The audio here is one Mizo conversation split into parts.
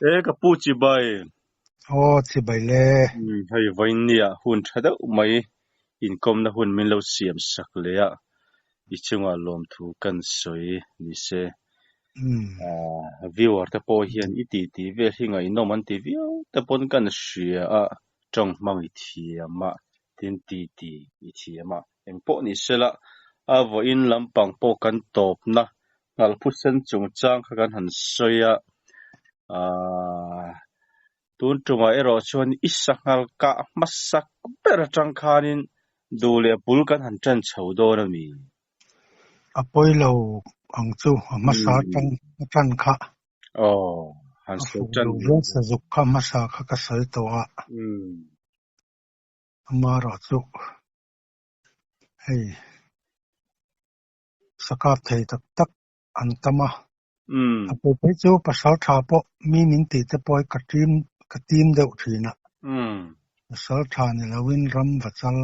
E ka pu chibai. Aw chibai le. Umm hei vawinia hun tha deuh mai inkawmna hun min lo siam sak leh a, i chungah lawmthu kan sawi ni se. Viewer te pawh hian i tih tih vel hi ngaihnawm an ti viau te pawn kan hria a, tawng hmang i thiam a, tin ti ti i thiam a, engpawh ni sela a vawiin lampang pawh kan tawpna Nghalphusen chungchang kha kan han sawi a, aaa tun tumah erawh chuan i sanghal kah hmasak ber atang khanin duh leh bul kan han tan chho dawn a mi? A pawi lo ang chu a hmasa atang a tan kha. Aw, han A sawi fuh tan lo viau sazuk kha hmasa kha ka sawi tawh a. Amaherawhchu hei. Sakap thei tak tak an tam a. A pui phei chu pasal tha pawh mi min tih te pawh hi ka tim ka tim deuh thin a. Pasal tha ni loin ram va chal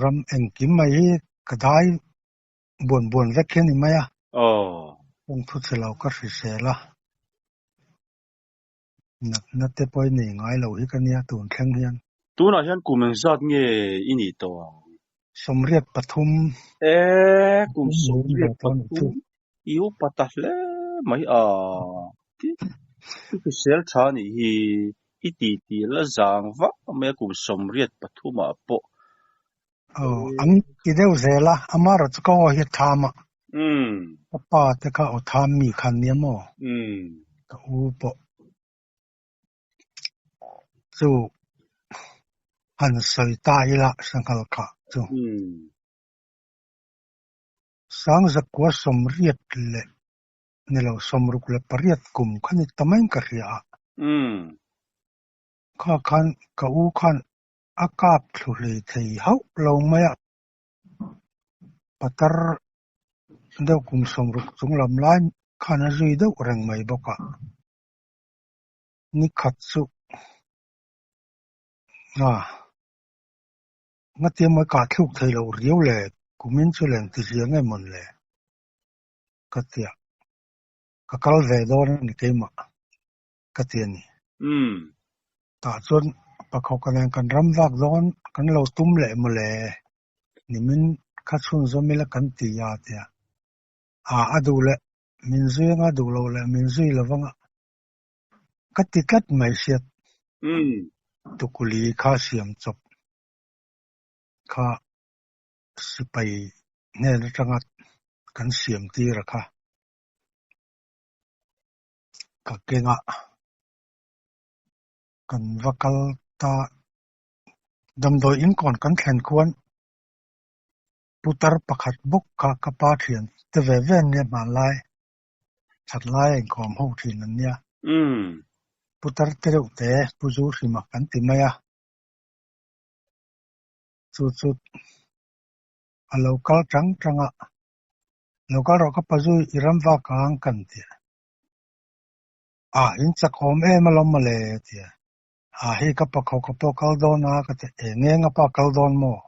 ram engkim mai hi ka dai buan buan vek hi a ni mai a. Kawng thu chhe lo ka hrisel a. Natna te pawh i nei ngai lo hi ka nia tun thleng hian. Tunah hian kum engzat nge i nih tawh ang? 83. E, kum 83 i upa ta hle mai a, ti i hrisel tha nih hi i ti ti la zang vak mai a kum 83 ah pawh. Aw, an ti deuh zel a, amaherawh chu ka aw hi a tham a. Ka pa te kha aw tham mi kha an nia maw? Ka u pawh chu han sawi ta ila sanghal kha chu. Sangzakua 88 leh ni lo 68 kum kha ni ta maiin ka hria a. Kha khan ka u khan A kap thlu hlei thei hauh lo mai a, patar deuh kum 60 chung lam lai khan a zui deuh reng mai bawk a. Ni khat chu a ngatia mawi kah thluk thei loh riau le, kumin chu leng ti zia nge mawn le? Ka ti a, ka kal ve dawn a ni keimah. ka ti a ni. Tah chuan pakhawk nen kan ram vak dawn kan lo tum leh maw le, nimin kha chhunzawm ila kan ti a tia. A a duh leh min zui anga duh loh leh min zui lo vanga ka ti tlat mai hriat. Tukuli kha siam chawp kha sipai hnen atanga kan siam tir a kha. Ka kengah kan va kal ta. Damdawi inkawn kan thlen khuan putar pakhat bawk kha ka pa thian te ve ve an nia hmanlai that lai a inkawm ho thin an nia. Putar te reuh te Pu Zu Hrima kan ti mai a, chu chu a lo kal chang chang a, Lo kal rawh ka pazui i ram vak ang kan ti a. A, in chak awm em alawm mawle ti a. A, hei ka pa kho ka pawh kal dawn a ka ti a. E, nge nga pa kal dawn maw?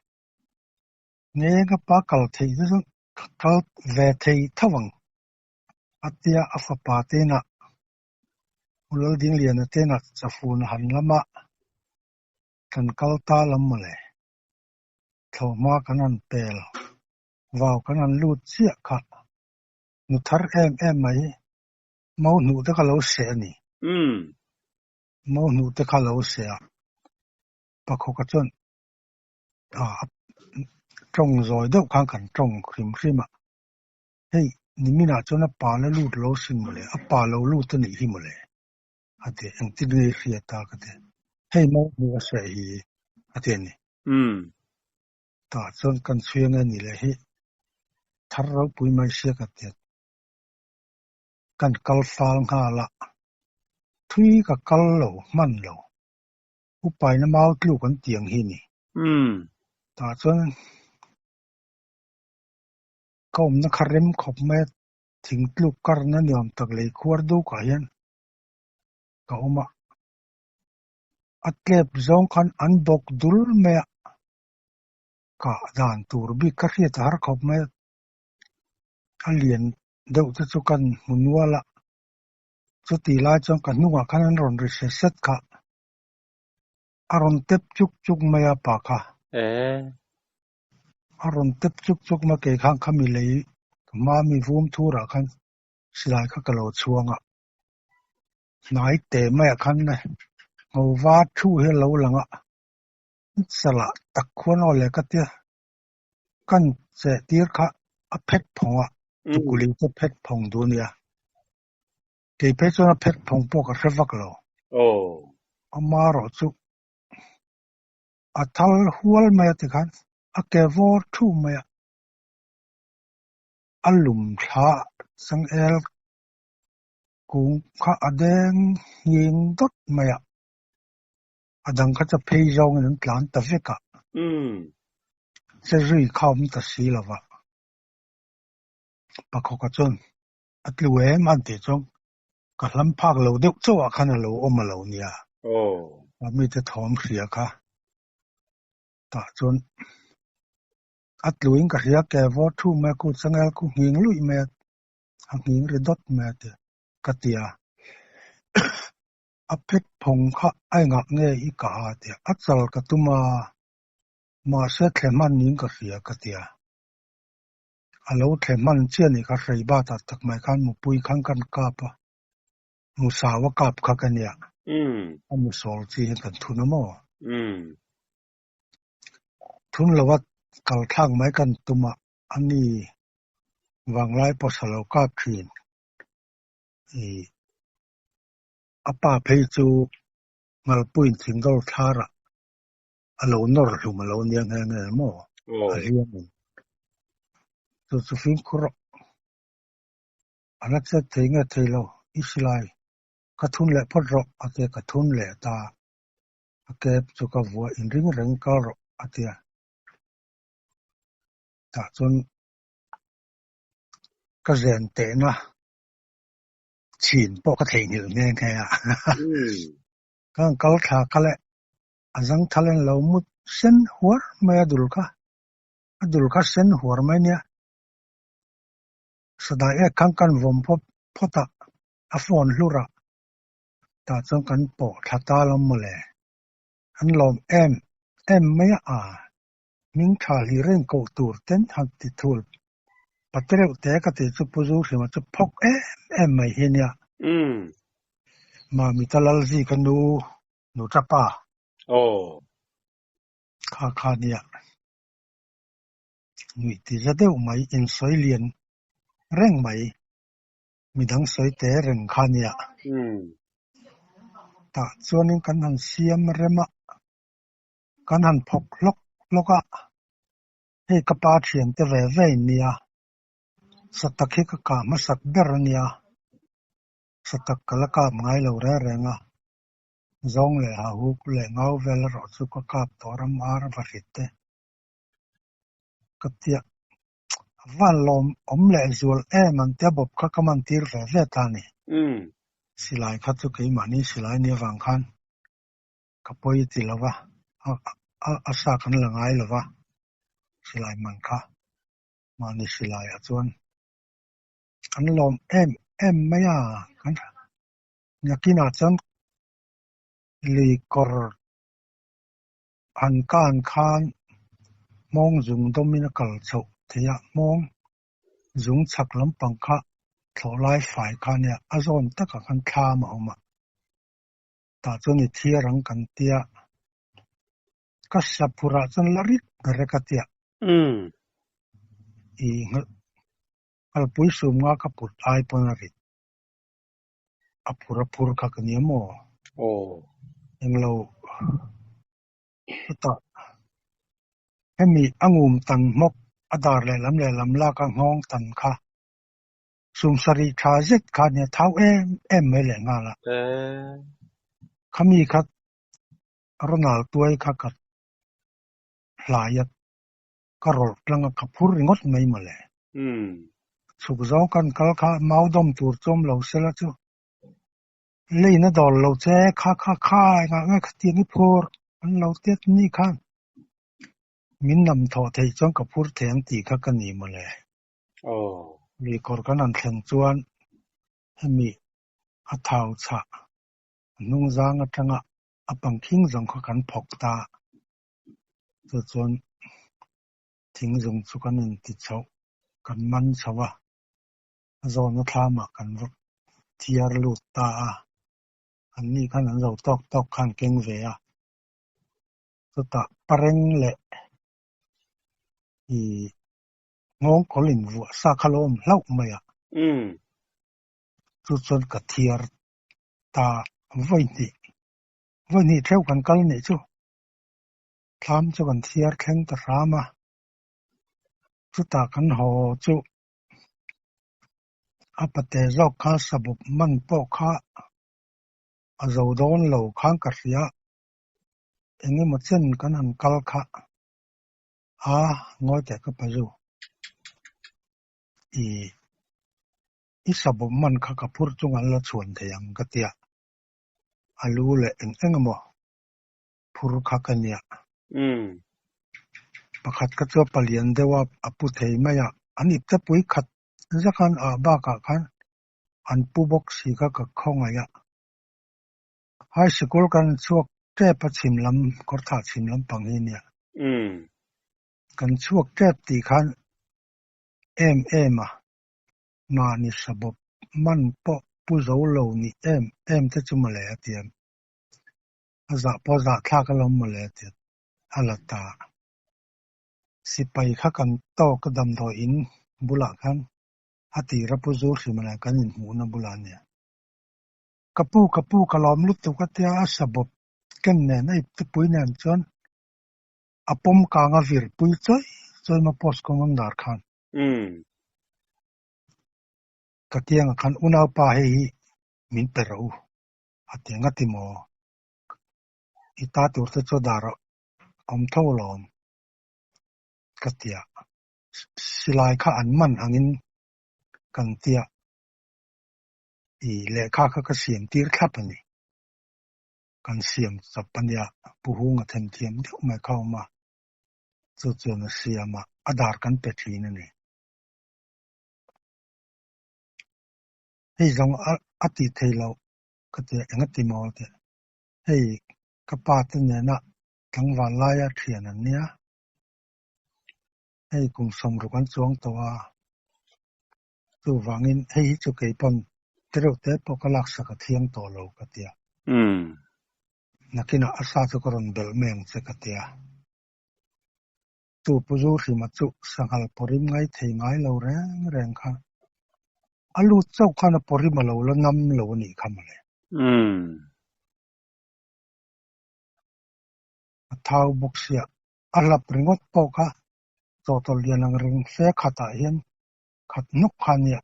Nge nga pa kal theih te chuan ka kal ve thei tho ang a tia a fapa te inah U Laldingliana te inah chafun a han lam a, kan kal ta lam mawle. Thlawhhma kan han pel. Vau kan han lut chiah kha nu thar em em mai mau hnuh te kha lo seh a ni. Mau hnuh te kha lo seh a, Pakhawka chuan a tawng zawi deuh khan kan tawng hrim hrim a, hei niminah chuan a pa la lut lo sin mawle, a pa lo lut a nih hi mawle a ti, engtin nge i hriat a ka ti, hei mau hnuh a seh hi a ti a ni. Tah chuan kan chhui ange ni leh hi thar ropui mai sia ka ti a, kan kal fal nghal a, thui ka kal lo hman lo, upaina mau tluk an ti ang hi ni. Tah chuan ka awmna kha rem khawp mai a, thing tluk karna ni awm tak lei khuar dukah hian ka awm a, a tlep zawng khan an bawk dul mai a. Kah dan tur bik ka hriat a har khawp mai a, a lian deuh te chu kan hmu nual a. Chutih lai chuan ka hnungah khan an rawn ri set set kha. A rawn tep chuk chuk mai a pa kha. A rawn tep chuk chuk mai a, kei khan khami lei ka hma mi vum thurah khan silai kha ka lo chhuang a. Hnai teh maiah khan ngho var thu hi a lo lang a, chalah tak khuan aw le ka tia kan cheh tir kha a phet phawng a, tukuli chu phet phawng duh a nia. Kei phei chuan a phet phawng pawh ka hre vak lo. Amaherawh chu a thal hual mai a tikhan a ke vawr thu mai a, a lum thla changel kung kha a deng nghing dawt mai a, a dang kha chu phei zawngin an tlan ta vek a, che zui kha awm ta si lo va. Pakhawka chuan a tlu em an tih chuan ka hlam phak lo deuh chauh ah khan a lo awm a lo nia. A mite thawm hria kha tah chuan a tluin ka hria ke vawr thu mai a khu changel khu nghing luih mai a. A nghing ri dawt mai a ti ka ti a. A phet phawng kha a engah nge i kah a ti a. A chal ka tum a, mahse thle hman niin ka hria ka ti a. A lo thle hman chiah nih kha hrei batah tak mai khan mupui khan kan kap a, musau a kap kha ka nia. A musawl chi hian kan thun a maw? Thun lova kal thlak mai kan tum a. A ni vanglai pawsa lo kap thin. Ih a pa phei chu Ngalpuiin thingdawr thlarah a lo nawr hlum a lo nia nghe nghe maw? A hliam in. Chu chu fimkhur rawh. A la chet thei nge thei lo, i silai ka thun leh phawt rawh a tia ka thun leh ta. A kep chu ka vua inring reng kal rawh a tia. Tah chuan ka zen tehna chhin pawh ka theihnghilh nghe nghe a. Ka han kal thla kha leh a zangthal in lo mut sen huar mai a dul kha. A dul kha sen huar mai nia. Sadai ek khan kan vawm phawt phawt a, a phone hlur a. Tah chuan kan pawh thla ta lo mawle. An lawm em em mai a. Hming tha hlir a inkoh tur ten han ti thul pate reuh te ka tih chu Pu Zuhrima chu phawk em em mai hi ania. Mamita Lalzi ka nu nu tapa. Kha kha ania. Nuih ti za deuh mai insawi lian reng mai. Midang sawi te reng kha ania. Tah chuanin kan han siam rem a. Kan han phawk hlawk hlawk a, hei ka pa thiante ve ve in nia, satak hi ka kah hmasak ber a nia, satak ka la kap ngai lo reng reng a, zawng leh hahuk leh ngau vel erawh chu ka kap tawh ram ar va hrit te ka tia, a van lawm awm leh zual em an tia bawp kha ka man tir ve ve ta a ni. Silai kha chu keimahni silai nia vang khan Ka pawi ti lo va, a sa kan la ngai lo va, silai man kha mahni silaiah chuan an lawm em em mai a, kan nakinah chuan lui kawr han kan khan hmawng zung dawmin a kal chhoh theih a, hmawng zung chhak lampang kha thlawh lai fai kha nia a zawn takah khan thlam a awm a. Tah chuan i thiar ang kan tia. Ka saphurah chuan la rit ber e ka tia. I nghalpui sum nga ka put ai pawn a rit. A phur a phur kha ka nia maw? Englo chutah hemi a ngum tan hmawk a dar lehlam lehlam lak a nghawng tan kha. Sumsarih tha zet kha nia thau em em mai leh nghal a. Khami kha Ronald tuai kha ka hlai a, ka rawlh tlang a, ka phur ringawt mai mawle. Chhuk zawng kan kal kha mau dawm tur chu awm lo sela chu leina dawl lo che kha kha kha engah nge khatiang i phur an lo tiat ni khan min nam thawh theih chuan ka phur thei ang tih kha ka ni mawle. Luikawr kan han thleng chuan hemi. A thau chhah a hnungzang atanga a pangkhing zawng kha kan phawk ta. Chu chuan thing zung chu kan inti chho, kan man chho a, a zawna thlamah kan va thiar lut ta a. Anni khan an zo tawk tawk khan keng ve a. Chutah pareng leh ih nghawngkawl invuah sa kha lo awm hlauh mai a. Chu chuan ka thiar ta vawi hnih, vawi hnih theuh kan kal nih chu. Thlam chu kan thiar thleng ta hram a. Chutah kan haw chu a pate zawk kha sabawp man pawh kha a zo dawn lo khan ka hria. Eng emaw chen kan han kal kha a ngawi teh ka pazu. I i sabawp man kha ka phur chung an la chhuan thei ang ka tia. A lu leh eng eng emaw phur kha ka nia. Pakhat kha chu a palian deuh a, a pu thei mai a. An ipte pui khat zakhan ah bakah khan an pu bawk si kha ka khawngaih a. High sikul kan chhuak tep a chhim lam, kawrthah chhim lampang hi nia. Kan chhuak tep tih khan em em a, mahni sabawp man pawh pu zo lo ni em em te chu mawle a ti a. A zah pawh a zah thlak alawm mawle a ti a, a la ta. Sipai kha kan tawk a damdawi in bulah khan a tir a pu zu hrim a kan inhmuhna bulah a nia. Ka pu, ka pu, ka lawm lutuk a tia a sabawp ken nen a iptepui nen chuan a pawm kang a vir pui chawi chawi ma post commander khan. Ka tiangah khan unaupa hei hi min pe rawh u a ti ang a ti maw? I ta tur te chu dar a awm tho alawm ka ti a, silai kha an man angin kan ti a, i lehkha kha ka siam tir thlap a ni. Kan siam chap a nia, Pu Hunga themthiam deuh mai kha a awm a, chu chuan a siam a, a dar kan pe thin a ni. Hei zawng a tih theih loh ka ti a, eng a ti maw tih. Hei ka pa te nena tlangval laia thian an nia. Hei kum sawmruk an chuang tawh a, chuvangin hei hi chu kei pawn tereuh te pawh ka laksak a thiang tawh lo ka ti a. Nakinah a sa chu ka rawn belh mai ang che ka ti a. Chu Pu Zuhrima chu sanghal pawrim ngai thei ngai lo reng reng kha a lut chauh khan a pawrim a lo la nam lo a nih kha mawle. A thau bawk sia, a hlap ringawt pawh kha chawhtawlh lian ang reng fe khatah hian khat hnawk kha a nia.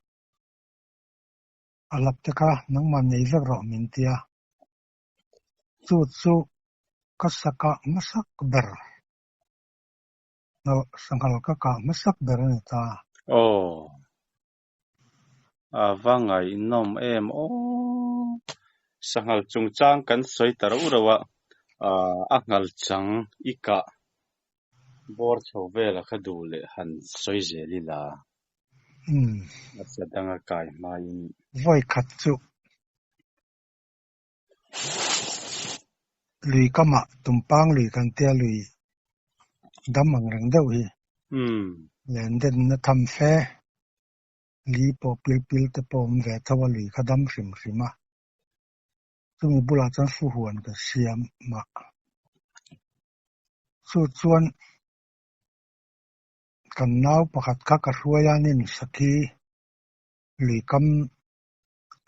A hlap te kha nangmah nei vek rawh min ti a. Chu chu ka saka hmasak ber. Sanghal ka kah hmasak ber a ni ta. Aw. A va ngaihnawm em aw. Sanghal chungchang kan sawi ta rauh rauh a, a nghal chang i kah bawr chho vela kha duh leh han sawi zel ila. A sa danga kai hmain. Vawi khat chu Lui kamah tumpang lui kan tia lui dam ang reng deuh hi. Len denna tham fe li pawh pil pil te pawh awm ve tho a lui kha dam hrim hrim a. Chumi bulah chuan fu huan ka siam a. Chu chuan kan nau pakhat kha ka hruai a nin sakhi lui kam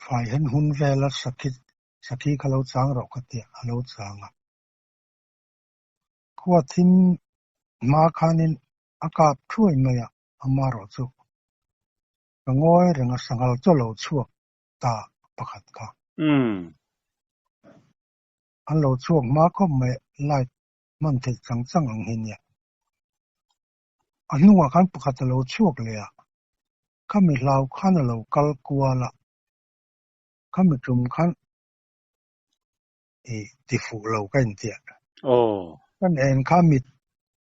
Fai hen hun vela sakhi sakhi kha lo chang rawh ka tia a lo chang a. Khua thim hma khanin a kap thuai mai a, ama rawh chu ka ngawi reng a sanghal chu a lo chhuak ta pakhat kha. An lo chhuak hma khawp mai light hman theih chang chang ang hi nia. A hnungah khan pakhat a lo chhuak leh a, khami hlau khan a lo kal kual a, khami tum khan i ti fuh lo ka intiah. Kan en kha mit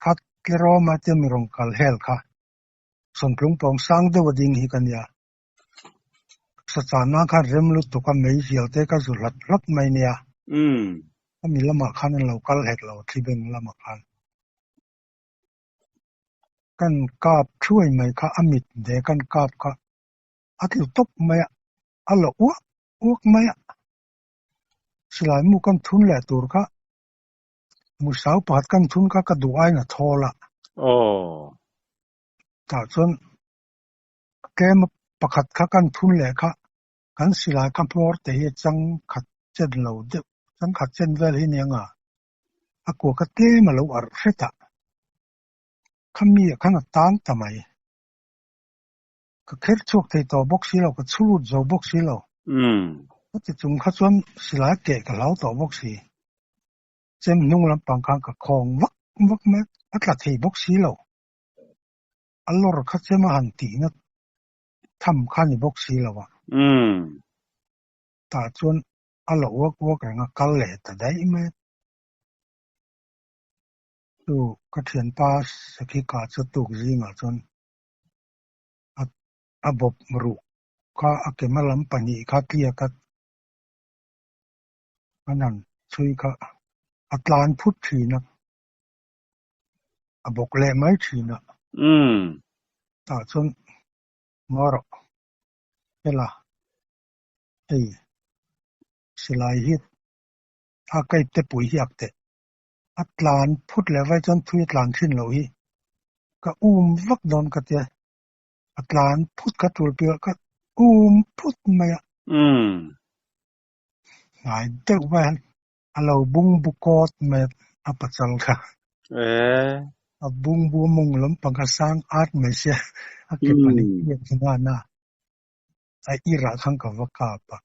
kha tlerawm a tia mi rawn kal hel kha, Sawntlung pawng sang deuh a ding hi ka nia. Sachan nan khan rem lutuk a meizial te ka zu hlat hlat mai nia. Ami lamah khan an lo kal hek lo thlibeng lamah khan. Kan kap thuai mai kha a mit ve kan kap kha a tlu tawp mai a, a la uak uak mai a. Silai mu kan thun leh tur kha musau pakhat kan thun kha ka duh aiin a thawl a. Tah chuan tlem pakhat kha kan thun leh kha kan silai kha hmawr te hi chang khat chen lo deuh chang khat chen vel hi nia nga a kua kha tlem a lo arh hret a khami ah khan a tan ta mai ka kher chhuak thei tawh bawk si lo ka chhu lut zo bawk si lo ka ti chung kha chuan silai keh ka hlau tawh bawk si chem hnung lampang khan ka khawng vak vak mai a tla thei bawk si lo. A lawr kha chem a han tihna tham kha ni bawk si lo a. Tah chuan a la uak uak reng a, kal leh ta daih mai a. Chu ka thianpa Sakhika chu tuk zingah chuan a a bawp ruh kha a ke hma lam pahnih kha tliak a an han chhui kha a tlan phut thin a. A bawk leh mai thin a. Tah chuan ngaw rawh hela hei silai hi a kaip te pui hi ak teh a tlan phut leh vai chuan thui a tlan thin loh hi ka um vak dawn ka tia a tlan phut kha tul piah ka um phut mai a. Hnai deuh mai a. A lo bungbu kawt mai a pachal kha. A bungbu mawng lampang kha sang at mai sia a ke pahnih piak hman a, a irah khan ka va kap a,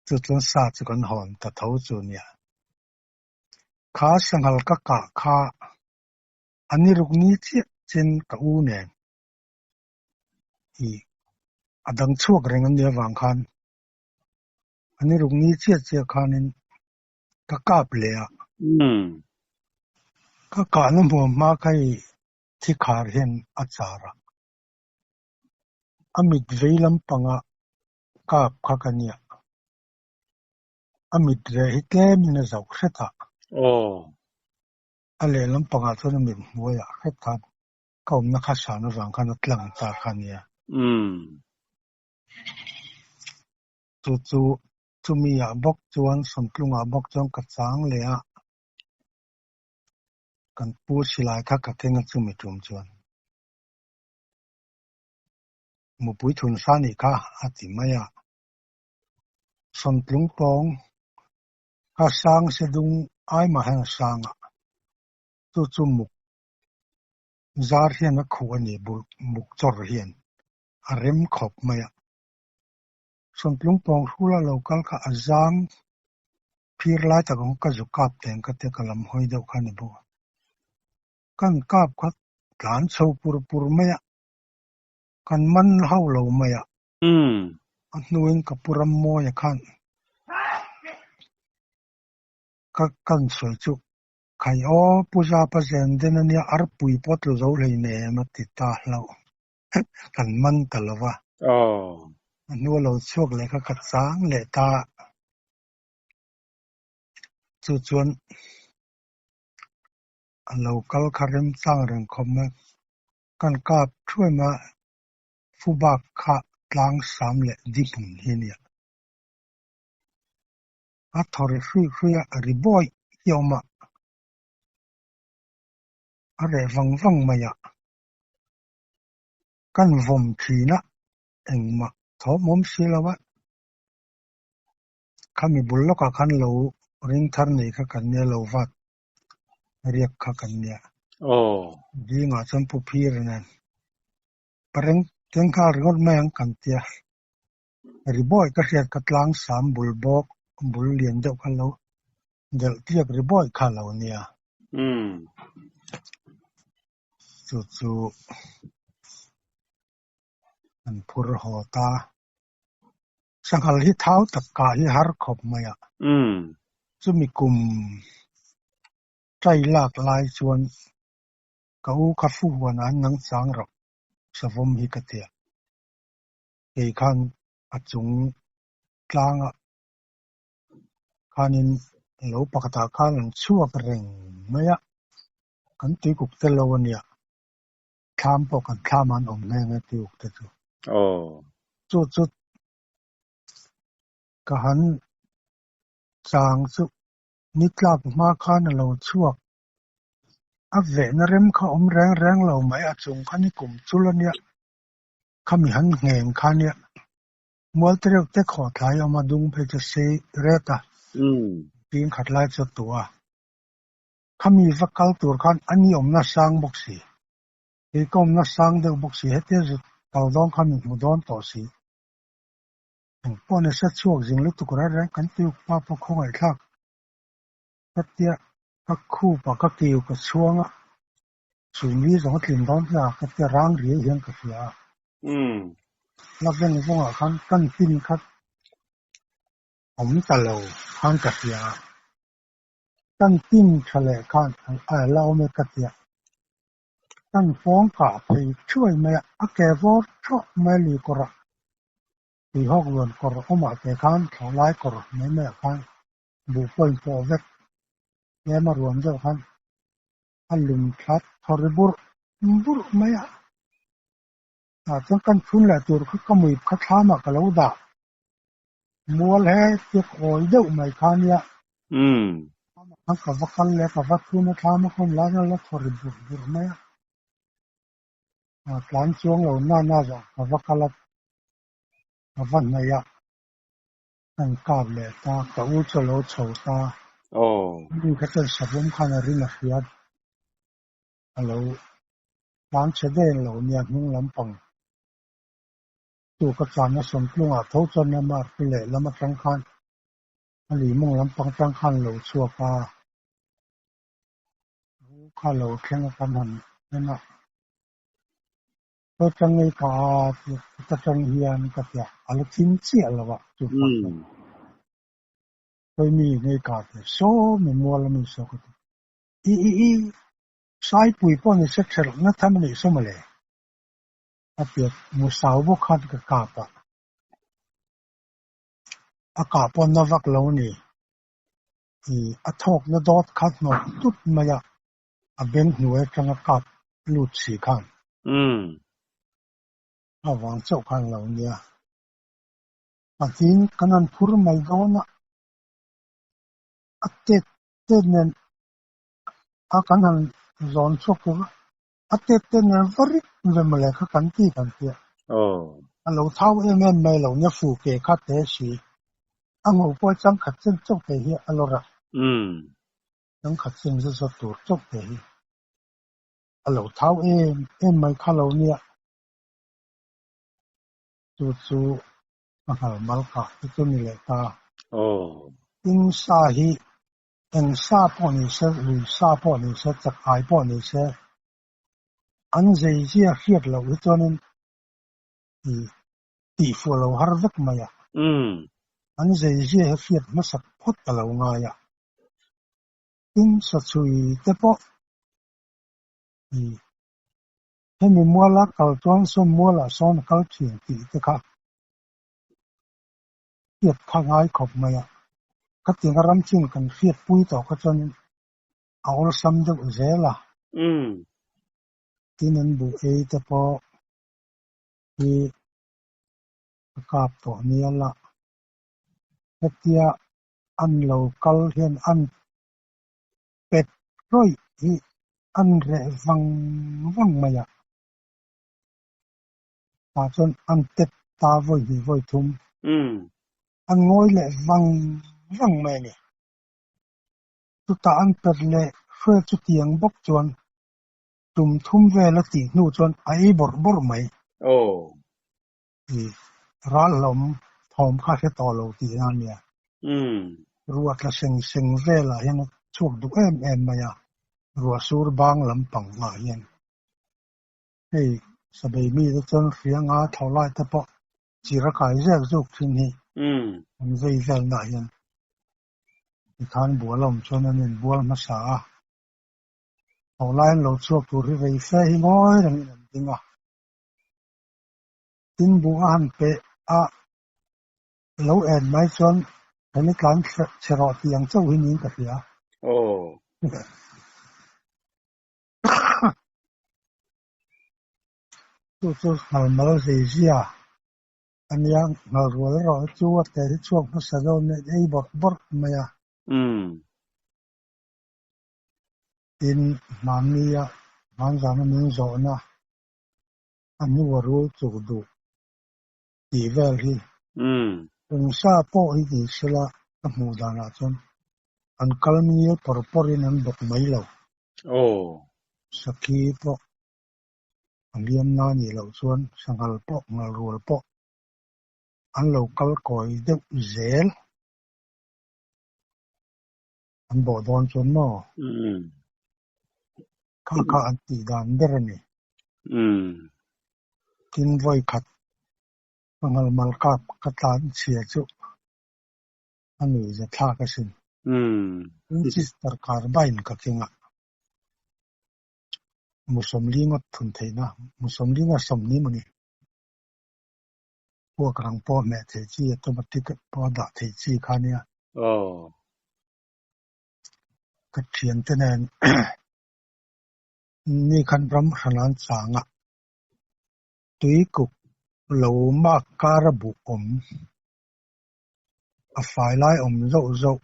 chu chuan sa chu kan hawn ta tho chu nia. Kha sanghal ka kah kha a ni ruk ni chiah chen ka u nen ih a dang chhuak reng an nih avang khan A ni ruk ni chiah chiah khanin ka kap leh a. Ka kahna hmuam hma kha i thi khar hian a char a. A mit vei lampanga kap kha ka nia. A mit reh hi tlemin a zoh hret a. A leh lampangah chuan a mit hnuaiah hret khan ka awmna kha san avang khan a tlang ta kha nia. Chu chu chumi ah bawk chuan Sawmtlungah bawk chuan ka chang leh a, kan pu silai kha ka keng a chumi tum chuan mupui thun sa nih kha a ti mai a. Sawmtlung tawng kha sang se dung ai mah hian a sang a, chu chu muk zar hian a khuh a ni bul muk chawr hian a rem khawp mai a. Sawmtlung pawng hrula lo kal kha a zang phir lai tak ang ka zu kap teng ka tia ka lam hawi deuh kha a ni bawk a. Kan kap kha tlan chho pur pur mai a, kan man hauh lo mai a. A hnuin ka pu Rammawia khan ka kan sawi chu Khai aw Pu Zapa zen den ania arpui pawh tlu zo hlei nem a ti ta hlauh. Kan man ta lo va. A hnua lo chhuak leh kha ka chang leh ta. Chu chuan a lo kal kha remchang reng khawp mai. Kan kap thuai a, fubak kha tlang sam leh di hmun hi a nia. A thaw ri hruih hruih a, ri bawi hi a awm a. A reh vang vang mai a. Kan vawm thin a, engmah thawm awm si lo a. Khami bul lawkah khan lo ring thar nei kha kan nia, lo vat riak kha kan nia. Zingah chuan Pu Phira nen pareng keng nghal ringawt mai ang kan tia. Ri bawi ka hriat kha tlang sam bul bawk bul lian deuh kha lo delh tliak ri bawi kha lo nia. Chu chu an phur haw ta. Sanghal hi thau tak kah hi har khawp mai a. Chumi kum tai lak lai chuan ka u kha fu huan ah an nang chang rawh savawm hi ka ti a. Kei khan. A chung tlangah khanin lo pakhatah khan an chhuak reng mai a, kan tuikuk te lo a nia. Thlam pawh kan thlam ah an awm nghe nghe tuikuk te chu. Chu chu ka han chang chu ni tlak hma khan a lo chhuak. A vehna rem kha awm reng reng lo mai, a chung kha ni kum chul a nia, khami han ngheng kha nia. Mual te reuh te khawh thlai a awm a, dung phei chu sei ret a, ping khat lai chu a tu a. Khami va kal tur khan a ni awmna sang bawk si, kei ka awmna sang deuh bawk si, hetia zut kal dawn kha min hmu dawn tawh si. Engpawh ni se chhuak zing lutuk reng reng kan ti uk pa pawh khawngaihthlak ka tia ka khup ah ka kiu ka chhuang a, chumi zawng a tlin dawn hle a ka tia rang riai hian ka hria a. La veng vawng ah khan kan pin kha awm ta lo khan ka hria a. Kan pin tha leh khan a la awm e ka tia. Kan fawng kah phei thuai mai a, a ke vawr thawh mai a lui kawr ah, tuihawk luan kawr awmah te khan thlawh lai kawr mai mai ah khan buh pawh in pawh vek tlem a ruam deuh khan a lum thla thawri burh burh mai a. Tah chuan kan phun leh tur kha ka mui kha thlam ah ka lo dah mual he tia ka awi deuh mai kha nia. Thlam ah khan ka va kal leh ka va thun a thlam a ka awm lai khan a la thawri burh burh mai a. Tlan chuang lo na na zawng ka va kal a, ka va hnaih a. Kan kap leh ta, ka u chu a lo chho ta. Mi kha chuan savawm khan a rin a hria a lo tlan chhe daih lo nia hnung lampang chu ka tlanna sawmtlungah tho chuan Myanmar pu lehlam atang khan a lui mawng lampang atang khan a lo chhuak a, u kha a lo thleng a kan han en a. Ka tang ei ka a tia ka tang hian ka tia a la thim chiah lo a chu pa chuan Kawimi ngei ka tia saw mi mual a mi saw ka ti i i i Saipui pawh ni se thelh na tham a nih saw mawle a tia musau bawk khan ka kap a a kah pawh na vak lo a ni i a thawk na dawt kha hnawh tut mai a. A beng hnuai atanga kap lut si khan. A vang chauh khan lo nia. Patin kan han phur mai dawn a, a tet tet nen a kan han zawn chhuak tur a, a tet tet nen va rik ve mawle kha kan ti kan tia. A lo thau em em mai lo nia fu ke kha te si. A ngo pawh changkhat chen chauh te hi a lawr a. Changkhat chen zet zawt tur chauh te hi a lo thau em em mai kha lo nia. Chu chu ka nghal mal kah te chu ni leh ta. Tin sa hi eng sa pawh ni se, lui sa pawh ni se, chakai pawh ni se, an zei zia hriat loh hi chuanin tihfuh lo har vek mai a. An zei zia hi hriat hmasak phawt a lo ngai a. Tin sachhui te pawh hemi muala kal chuan saw mualah sawn a kal thin tih te kha hriat kha ngai khawp mai a. Khatianga ram chin kan hriatpui tawh kha chuanin a awlsam deuh zel a. Tin an buh ei te pawh hi ka kap tawh nia la. Hetia an lo kal hian an pet rawih hi an reh vang vang mai a, tah chuan an tet ta vawi hnih vawi thum an ngawi leh vang vang mai a ni. Chutah an pet leh hruai chutiang bawk chuan tum thum vel a tih hnu chuan a ei bawrh bawrh mai. Ral hlawm thawm kha hre tawh lo tih a nia. Ruah tla seng seng velah hian a chhuak duh em em mai a, ruah sur bang lampang ah hian. Hei sabei mite chuan hrianga thlawh lai te pawh chir a kai zek zuk thin hi an vei velna ah hian tikhan bual a awm chuan an inbual hmasa a. Thlawh lai an lo chhuak tur hi rei fe hi ngawi rengin an ding a. Tin buh a han peh a. Lo en mai chuan hemi tlan chhe rawh tih ang chauh hi niin ka hria. Aw. Chu chu nghalmal zei zia a nia, nghalrual erawh hi chu a te hi chhuak hmasa deuh nen ei bawrh bawrh mai a. Tin, hmannia hmanzana min zawhna a hnua rul chuk duh tih vel hi Pungsa pawh hi ti sela ka hmuh danah chuan an kal ngil pawr pawrin an bawk mai lo. Sakhi pawh a hliam na nih loh chuan sanghal pawh nghalrual pawh an lo kal kawi deuh zel. An bawh dawn chuan maw? Kha kha an tih dan ber a ni. Tin vawi khat ka nghalmal kap ka tlan chhia chu a nuih za thlak asin. Winchester carbine ka keng a, mu sawmli ngawt thun theihna, mu sawmli nge sawmhnih maw ni? Puak rang pawh hmeh theih chi, automatic pawh dah theih chi kha nia. Ka thiante nen ni khan ram hran an chang a, tuikuk lo mak kar a buh awm, a fai lai awm zauh zauh,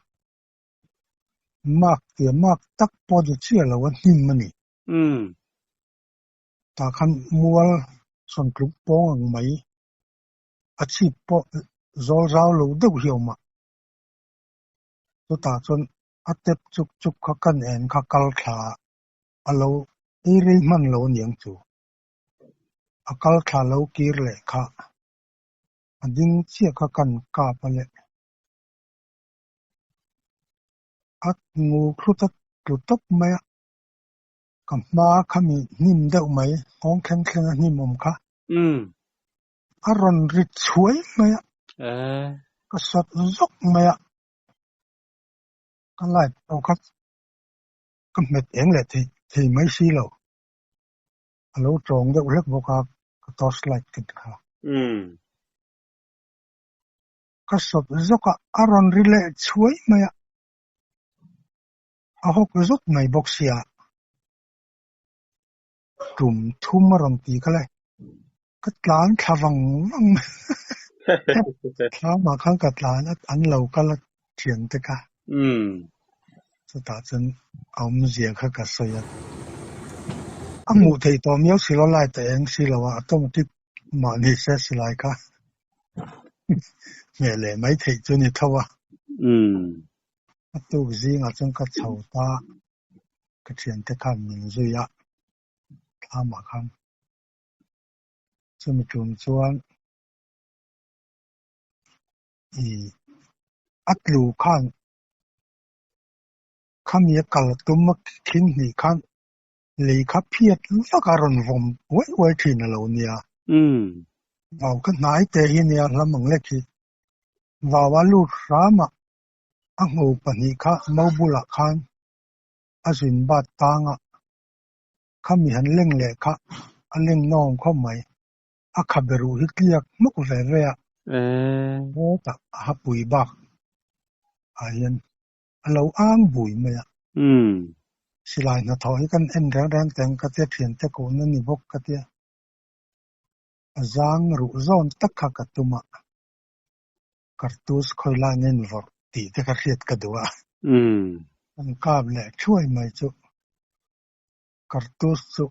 mak tia mak tak pawh ni chiah lo a hnim a ni. Tah khan mual sawn tluk pawng ang mai, a chhip pawh zawl zau lo deuh hi a awm a. Chutah chuan a tep chuk chuk kha kan en kha kal thla a lo ei rei hman lo aniang chu. A kal thla lo kir leh kha a ding chiah kha kan kap a leh. A ngu thlut a tlu tawp mai a. Ka hma kha mi hnim deuh mai, nghawng thleng thleng a hnim awm kha. A rawn ri chhuai mai a. Ka sawt zawk mai a. Ka light pawh kha ka hmet eng leh thei thei mai si lo. A lo tawng deuh hlek bawk a, ka torch light ken kha. Ka sawt zawk a, a rawn ri leh chhuai mai a. A hawk zawt mai bawk sia, tum thum a rawn ti kha le, ka tlan thla vang vang mai. Thlamah khan ka tlan a, an lo kal a thian te kha. Chutah chuan a awmzia kha ka sawi a. A hmuh theih tawh miau si lo, light a eng si lo a, automatic mahni se silai kha hmeh leh mai theih chu ni tho a. A tuk zingah chuan ka chho ta, ka thiante khan min zui a, thlamah khan. Chumi tum chuan i a tlu khan khami a kal tum a khin hnih khan lei kha phiat vak a rawn vawm uai uai thin a lo nia. Vau ka hnai te hi nia hlam ang lek hi. Vau a lut hram a, a hmu pahnih kha mau bulah khan a zin bat tang a, khami han leng leh kha a leng nawm khawp mai. A khabe ruh hi tliak hmawk ve ve a. Hetah a hapui bak ah hian a lo ang bui mai a. Silai hnathawh hi kan en reng reng teng ka tia thiante kohna ni bawk ka tia. A zang ruh zawn tak kha ka tum a. Kartus khawi lai nen vawrh tih te kha hriat ka duh a. Kan kap leh thuai mai chu Kartus chu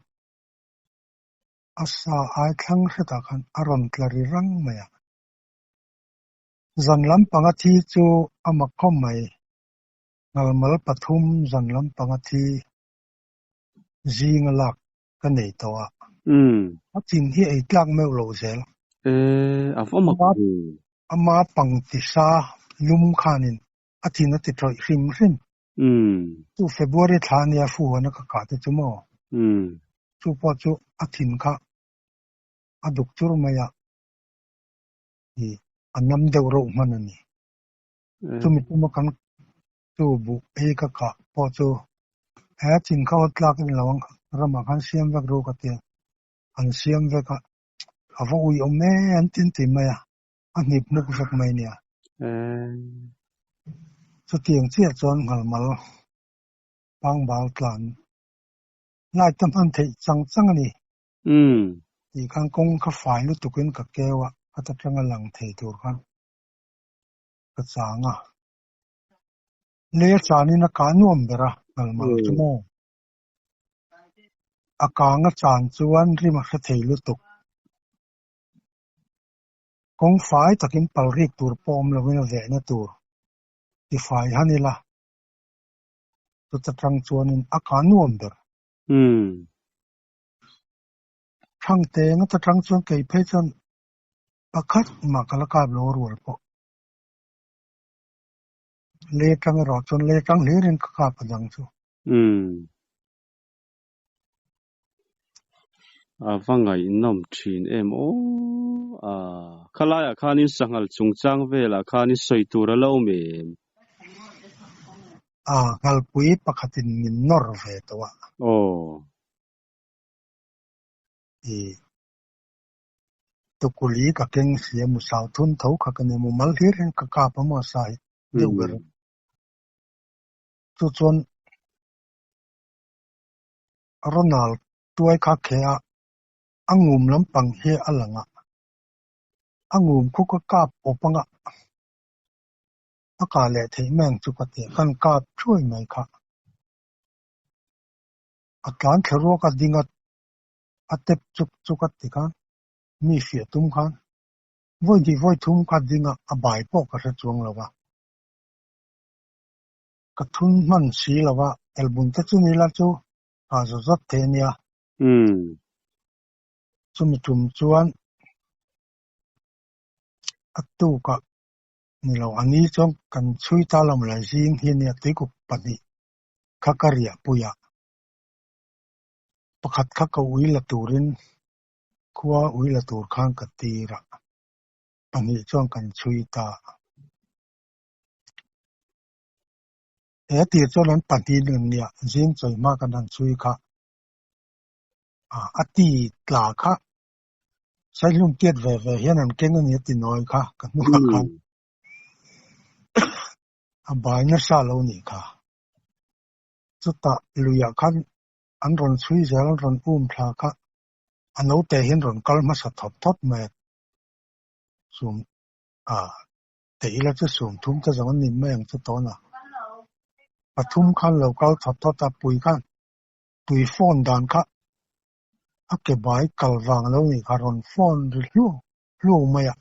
a sa ai thlang hretah khan a rawn tla ri rang mai a. Zan lampanga thi chu a mak khawp mai. Ngalmal pathum zan lampanga thi zinga lak ka nei tawh a. A chin hi ei tlak meuh loh zel. A va mak ve. Ama pang ti sa lum khanin a thin a ti tawih hrim hrim. Chu February thla ania fu huana ka kah te chu maw? Chu pawh chu a thin kha a duk chur mai a, i a nam deuh reuh hman a ni. Chumi tuma kan chu buh ei ka kah pawh chu he thin kha awt tlak a ni lo ang, ramah khan siam vek ru ka ti a, an siam vek a, a va ui awm e an tin ti mai a, a hnip hnuk vek mai nia. Eh. Chutiang chiah chuan nghalmal pangbal tlan light a hman theih chang chang a ni. Umm. Tih khan kawng kha fai lutukin ka keu a, khata tanga lang thei tur khan ka chang a. Lei a chanin a kah nuam ber a, nghalmal chu maw? A kang a chan chuan rim a hre thei lutuk. Kawng fai takin pal rik tur pawh awm loin a vehna tur tifai han ila, chuta tang chuanin a kah nuam ber. Umm. Thangte ngata tang chuan kei phei chuan pakhat mah ka la kap lo a rual pawh. Lei atang erawh chuan lei atang hlirin ka kap a dang chu. Umm. A va ngaihnawm thin em aw. A khalaiah khanin sanghal chungchang velah khanin sawi tur a lo awm em? A nghalpui pakhatin min nawr ve tawh a. Aw. I tukuli ka keng si a, musau thun tho kha ka ni a, mumal hlir hian ka kap a maw sai deuh ber. Chu chuan Ronald tuai kha khe a, a ngum lampang hi a lang a, a ngum khu ka kap awp anga a kah leh theih mai ang chu ka ti a, kan kap thuai mai kha. A tlan thla ruak a ding a, a tep chuk chuk a ti khan mi fiah tum khan vawi hnih vawi thum kha ding a, a bai pawh ka hre chuang lo a. Ka thun hman si lo a, elbun te chu ni la chu kah zawt zawt thei a nia. Chumi tum chuan a tukah ni lo, a ni chuan kan chhui ta lo malai zing hi a nia, tuikuk pahnih kha ka riah pui a. Pakhat kha ka ui la turin khua ui la tur khan ka tir a, pahnih chuan kan chhui ta. He tir chuan an pahnih an nia, zing chawi hma kan han chhui kha. A ti tla kha Saihlum tiat ve ve hian an keng a ni a ti nawi kha ka hnungah khan a bai nasa lo nih kha. Chutah luiah khan an rawn chhui zel an rawn um thla kha a naute hian rawn kal hmasa thawt thawt mai a sum a teh ila chu sum thum te zawng an ni mai ang chu tawn a pathum khan lo kal thawt thawt a pui khan tui phone dan kha a ke bai kal vang lo nih kha rawn phone ri hlu hlu mai a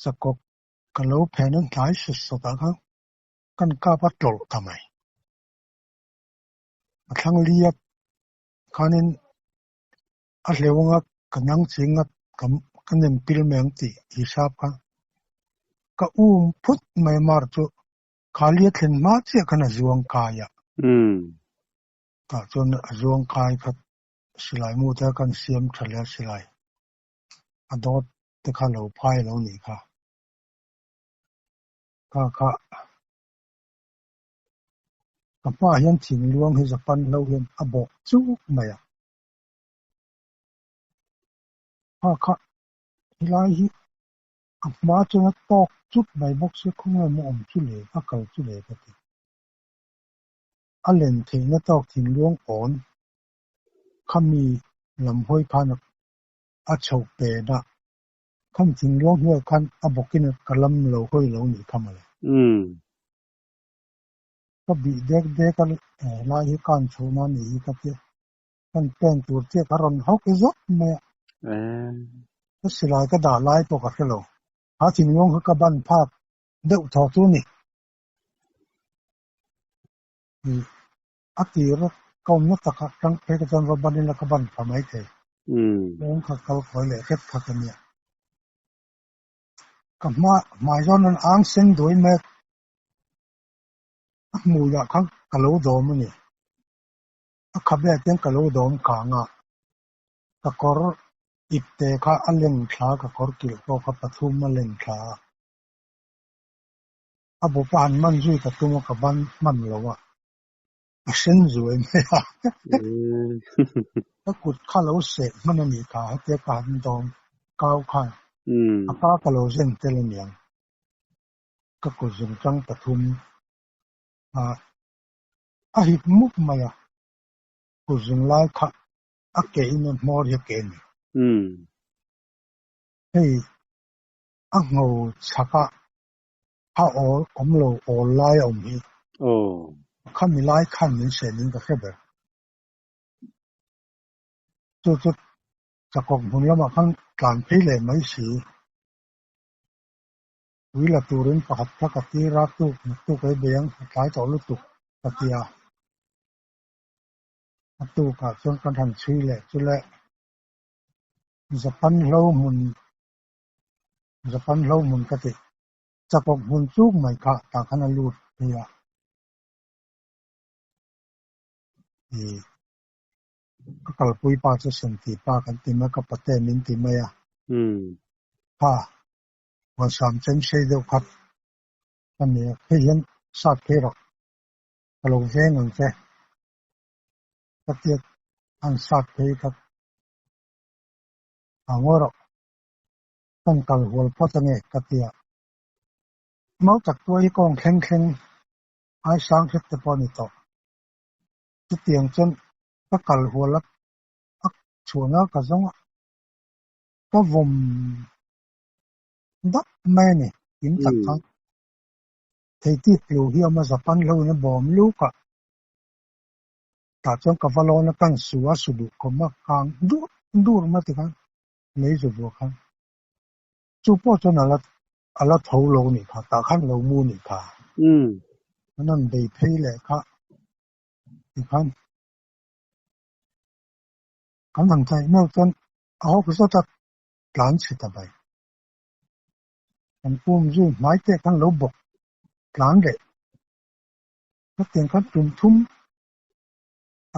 sakawk ka lo phen a hnai sawt sawt ah khan kan kap a tlawlh ta mai. A thlang li a khanin a hleuh anga ka nang ching a ka nem pil mai ang tih hisap kha ka um phut mai mar chu khali a thlen hma chiah khan a zuang kai a. Tah chuan a zuang kai kha silai mu te kan siam tha leh a silai a dawt te kha lo phai lo nih kha. Kha kha ka hmaah hian thingluang hi Japan hlo hian a bawh chuk mai a. Kha kha helai hi a hma chuan a tawk chut mai bawk sia khawnge maw awm chu le a kal chu le ka ti. A len theihna tawk thingluang awn khami lam hawi khan a chhoh pen a. Kham thingluang hnuaiah khan a bawkin ka lam lo hawi lo nih kha mawle. Ka bih dek dek a helai hi kan chhohna a nih hi ka tia. Kan pen tur chiah ka rawn hawk zawk mai a. Ka silai ka dah lai pawh ka hre lo. Kha thingluang kha ka ban phak deuh thaw chu a ni. A tir ka awmna takah tang phei ka chuan va ban ila ka ban pha mai thei. Kawng kha kal kawi leh hret kha ka nia. Ka hma hmai zawn an ang sen duai mai a, a hmuiah khan ka lo dawm a ni. A khabe ah hian ka lo dawm kang a, ka kawr ipte kha a leng thla ka kawr kilh pawh kha pathum a leng thla a. A bawpa han man zui ka tum a, ka ban hman lo a, a hren zuai mai a. Ka kut kha lo seh hman a nih kha, hetia ka han dawm kau khan a ka ka lo zen tel a niang. Ka kut zungtang pathum a a hip mup mai a, kut zung lai kha a ke in a hmawr hi a ke a ni. Hei a ngho chhak a a awl awm lo awl lai a awm hi. Khami lai khan min hriat in ka hre ber. Chu chu chakawk hmun lamah khan tlan phei leh mai si. Ui la turin pakhat kha ka tir a, tuk tuk ei bei ang, a tlai tawh lutuk ka ti a. A tukah chuan kan han chhui leh chu le Japan hlo hmun Japan hlo hmun ka ti. Chakawk hmun chuk mai kha tah khan a lut phei a. Ih ka kalpui pa chu Senti pa kan ti mai a, ka pate min ti mai a. Kha huansam chen sei deuh kha ka ni a, hei hian sat phei rawh ka lo veng ang che ka tia an sat phei kha a ngawi rawh kan kal hual phawt ange ka tia mau tak tuai hi kawng thleng thleng ai sang hret te pawh a ni tawh chutiang chuan ka kal hual a a chhuahna ka zawng a. Ka vawm dap mai a ni, kim tak khan. Theitip tlu hi a awm a, Japan hlo in a bawm luk a. Tah chuan ka va lawn a, kan su a, su duh khawm a, kang dur dur mai tikhan lei zu vuah khan. Chu pawh chuan a la a la tho lo nih kha, tah khan lo mu nih kha. An han bei phei leh kha tikhan kan han tlaih meuh chuan A hawk zawt a tlan chhe ta mai. Kan pum zui hmai te khan lo bawk tlan leh. Hetiang khan tum thum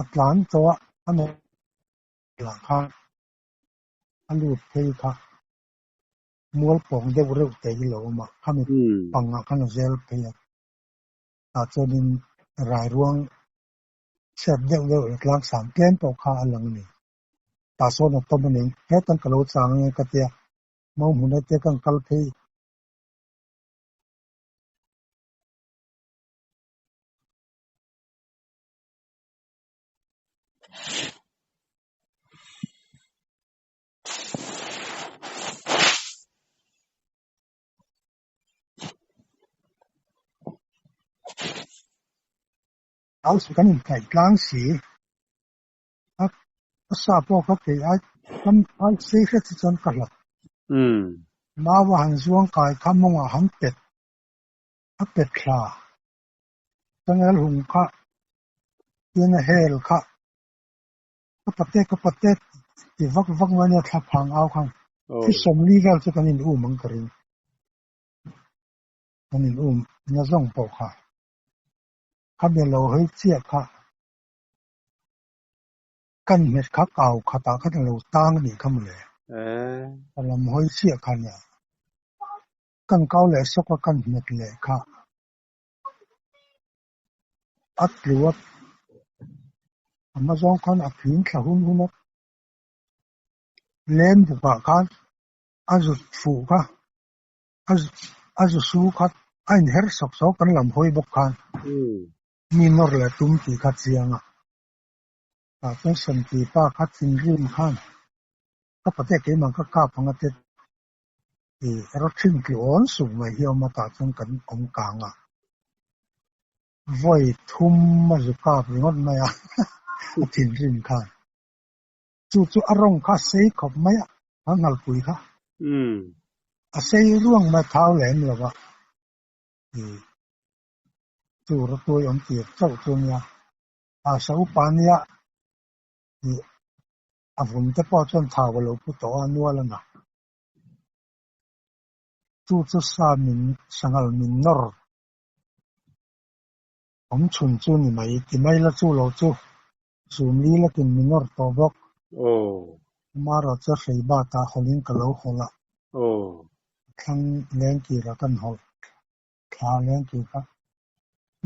a tlan tawh a, a lah khan a lut phei kha mual pawng deuh reuh te hi lo awm a, khami pangah khan a zel phei a. Tah chuanin rairuang chhiat deuh deuh leh tlangsam tlem pawh kha a lang a ni. Tah sawn a tawm a ni. Hetan ka lo chang ange ka tia, Mau hmun ate kan kal phei. Au si kan inkaih tlang si. A a sa pawh kha kei ai kam ai sei hret hi chuan ka hlat. Mau a han zuang kai kha mawngah han pet a pet thla. Changel hung kha tin a hel kha ka pate ka pate ti vak vak mai ania thla phang au khan thi sawmli vel chu kan in um ang ka ring. Kan in um na zawng pawh kha kha bia lo hawi chiah kha. Kan hmet kha kau khatah khan a lo tang a nih kha mawle. Ka lam hawi chiah kha nia. Kan kau leh sawk a kan hmet leh kha a tlu a, a hma zawng khan a phim thla hun hun a, lem bukah khan a zut fuh kha, a zu su kha a inher sawk sawk kan lam hawi bawk khan. Mi nawr leh tum tih kha chiang a. Tah chuan Santi pa kha thinrim khan ka pate keimah ka kap ang a te ti erawh thin tlu awn suk mai hi a awm a tah chuan kan awm kang a. Vawi thum a zu kap ringawt mai a a thinrim khan. Chu chu a rawng kha a sei khawp mai a, a nghalpui kha. A sei ruang mai a thau lem lo a. Chu rawtuai awm tir chauh chu nia, a sa upa nia tih a vun te pawh chuan thau a lo pu tawh a nual a na. Chu chu sa min sanghal min nawr awm chhun chu ni mai ti mai la chu lo chu zumli lakin min nawr tawh bawk. Amaherawh chu hrei batah hawlhin ka lo hawlh a, thlang leng kirah kan hawlh. Thla leng tur kha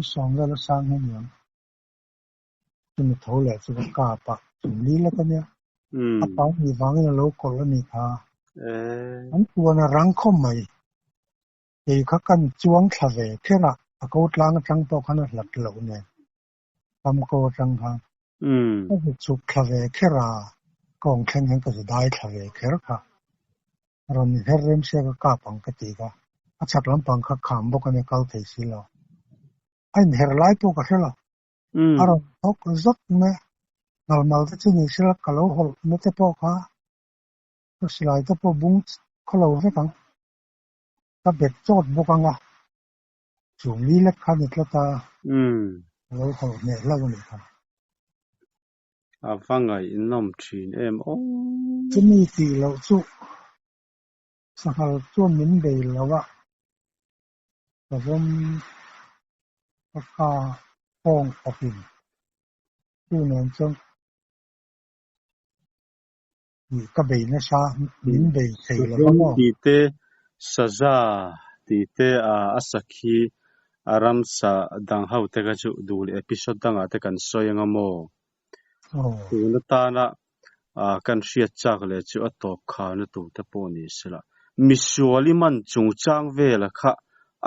i sawm vel a sang hi aniang. Chumi tho leh chu ka kap a, chumli lek ania. A pau nih vangin a lo kawlh a nih kha. An tuan a rang khawm mai. Kei kha kan chuang thla ve kher a, a ko tlang atang pawh khan a hlat loh nen, kam ko atang khan ka zu chhuk thla ve kher a, kawng thleng hian ka zu dai thla ve kher kha. Rawn her rem sia ka kap ang ka ti kha, a chhak lampang kha kham bawk a nia kal thei si lo. A inher lai pawh ka hre lo. A rawn thawk zawt mai a, ngalmal te chu ni sela ka lo hawlh na te pawh kha ka silai te pawh bung khaw lo vek ang. Ka bet chawt bawk ang a, chu mi lek kha ni tlat a, ka lo hawlh hneh hlauh a nih kha. A va ngaihnawm thin em aw. Chumi tih loh chu sanghal chuan min bei lo a, ka vawm ka ka kawng awpin chu nen chuan ih ka bei nasa min bei thei lo va maw. Tih te, saza tih te a sakhi a ramsa dang ho te kha chu duh leh episode dangah te kan sawi anga maw? Tun atana kan hriat chak leh chu a tawp kharna tur te pawh ni sela. Misual i man chungchang vela kha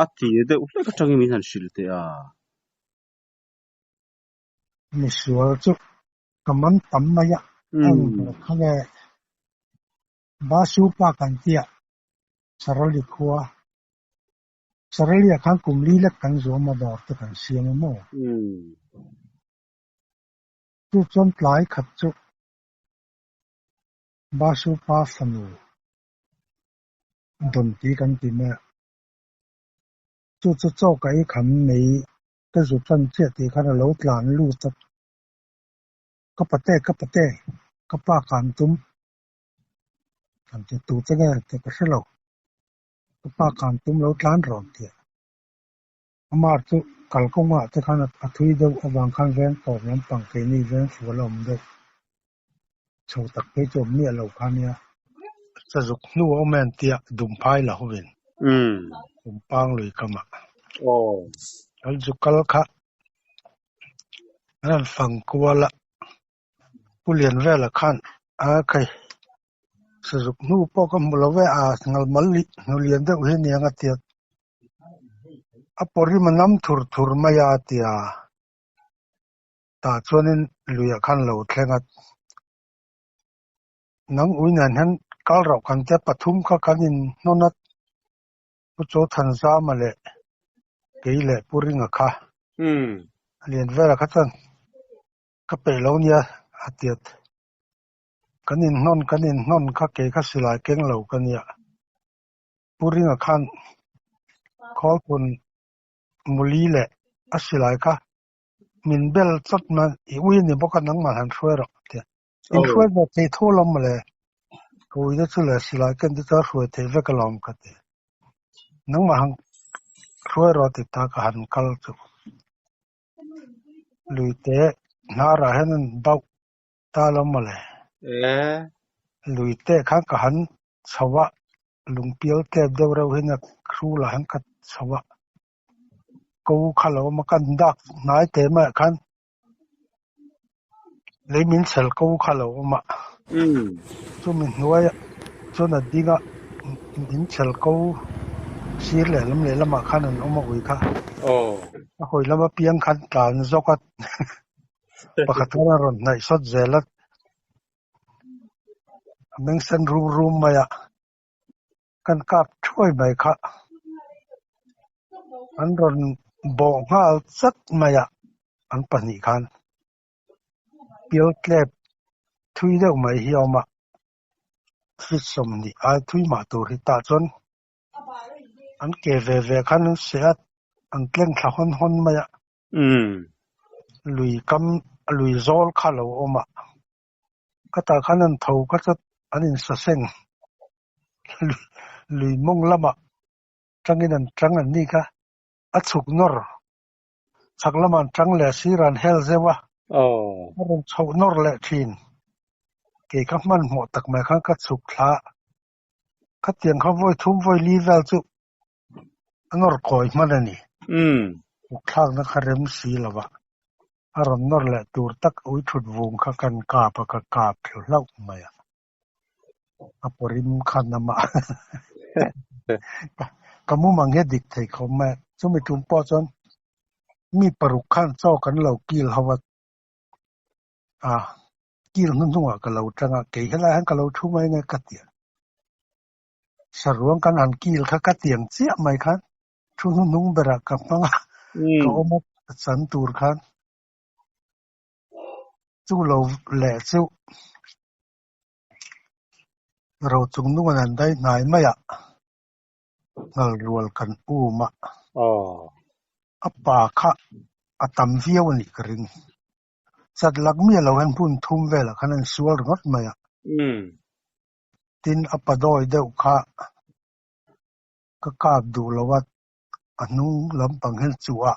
a tir deuh hlek atangin min han hrilh teh a. Misual chu ka man tam mai a, a inhmuh kha nge Basu pa kan tia Sarali khua Sarali-ah khan kum li lek kan zuam a dawr te kan siam a maw? Chu chuan tlai khat chu Basu pa fanu Dawnti kan ti mai a. Chu chu chaw ka ei kham mai ka zu tan chiah tih khan a lo tlan lut a. Ka pate, ka pate, ka pa kan tum kan ti tu che nge tih ka hre lo. Ka pa kan tum lo tlan rawn tih a. Amar chu kalkawngah te khan a thui deuh avang khan veng tawp lampang keini veng fual a awm deuh. Chho tak phei chu awm miah lo kha nia. Sazuk hnu a awm em tia Dumphai la hovin Tumpang lui kamah an zu kal kha an han fang kual a, Pu Lianvela khan a khai Sazuk hnu pawh ka hmu lo ve a, ngalmal hnu lian deuh hi aniang a tia. A pawrim a nam thur thur mai a tia. Tah chuanin luiah khan lo thleng a, nang ui nen hian kal rauh kan tia pathum kha kan inhnawn a, Pu Chawthanzama leh kei leh Pu Ringa kha a lian velah kha chuan ka peih lo nia a tiat. Kan inhnawn kan inhnawn kha kei kha silai keng lo ka nia. Pu Ringa khan Khawlthun Muli leh a silai kha min bel chawt mai i ui a ni bawk a nangmah han hruai rawh tia. In hruai ve thei tho lawm mawle. Ka ui te chu leh silai ken te chu a hruai theih vek alawm ka ti. Nangmah han hruai rawh ti ta ka han kal chu. Luite hnarah hian an bauh ta lawm mawle. Luite khan ka han chho a, lungpial tep deuh reuh hian a hrulah hian ka chho a. Ko kha lo awm a, kan dak hnai teh maiah khan lei min chhel ko kha lo awm a. Chumi hnuaiah chuan a ding a, min chhel ko sir lehlam lehlamah khan an awm a ui kha. A hawi lam apiang khan tlan zawk a, pakhat khan a rawn hnaih sawt zel a, a meng sen rum rum mai a. Kan kap thuai mai kha an rawn bawh nghal chat mai a, an pahnih khan pial tlep thui deuh mai hi a awm a, feet 20 ai thui mah tur hi tah chuan an ke ve ve khan an seh a, an tleng thla hawn hawn mai a, lui kam lui zawl kha a lo awm a. Ka tah khan an tho kha chu an insaseng lui mawng lamah tangin an tang an ni kha a chhuk nawr chhak lamah an tang leh a sirah an hel zeuh a a rawn chhoh nawr leh thin kei kha hmanhmawh tak mai khan ka chhuk thla a khatiang kha vawi thum vawi li vel chu a nawr kawi hman a ni. Uk thlakna kha rem si lo va, a rawn nawr leh tur tak ui thut vung kha kan kap a, ka kap thlu hlauh mai a, a pawrim khan amah Ka mumang hi a dik thei khawp mai a, chumi tum pawh chuan mi paruk khan chaw kan lo kil ho a, a kil hnuhnungah ka lo tang a, kei helai hian ka lo thu mai nge ka ti a. Saruang kan han kil kha ka tiang chiah mai khan thu hnuhnung berah ka hmang a, ka awm a chan tur khan chu lo leh chu ro chung nungan an dai hnai mai a, nghal rual kan um a. A pa kha a tam viau a nih ka ring. Chat lak miah lo hian hmun thum velah khan a insual ringawt mai a. Tin, a pa dawi deuh kha ka kap duh lo a, a hnung lampang hian chuh a.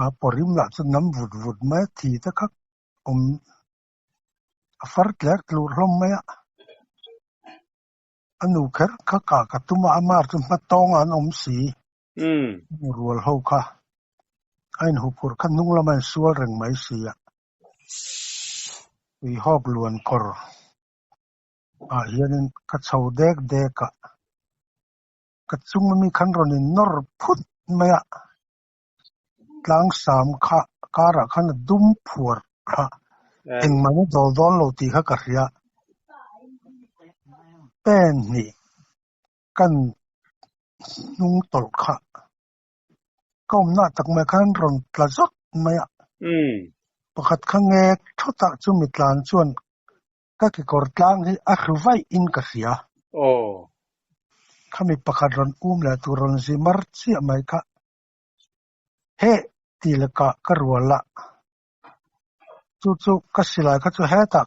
A pawrim lah chu nam vut vut mai a, thi te kha awm a far tler tlur hlawm mai a. A nu kher kha kah ka tum a, a mar chu hma tawngah an awm si. Rual ho kha a inhuphurh kha hnung lama insual reng mai si a. Tuihawk luan kawr ah hianin ka chho dek dek a, ka chung ami khan rawn in nawr phut mai a, tlangsam kha karah khan a dum phuar kha engmah in a dawl dawn lo tih kha ka hria. Pen hnih kan hnung tawlh kha ka awmna tak mai khan rawn tla zawt mai a. Pakhat kha ngek thawtah chumi tlan chuan ka kekawr tlang hi a hru vaih in ka hria. Khami pakhat rawn um leh tur rawn zi mar chiah mai kha heh ti leh kah ka rual a. Chu chu ka silai kha chu hetah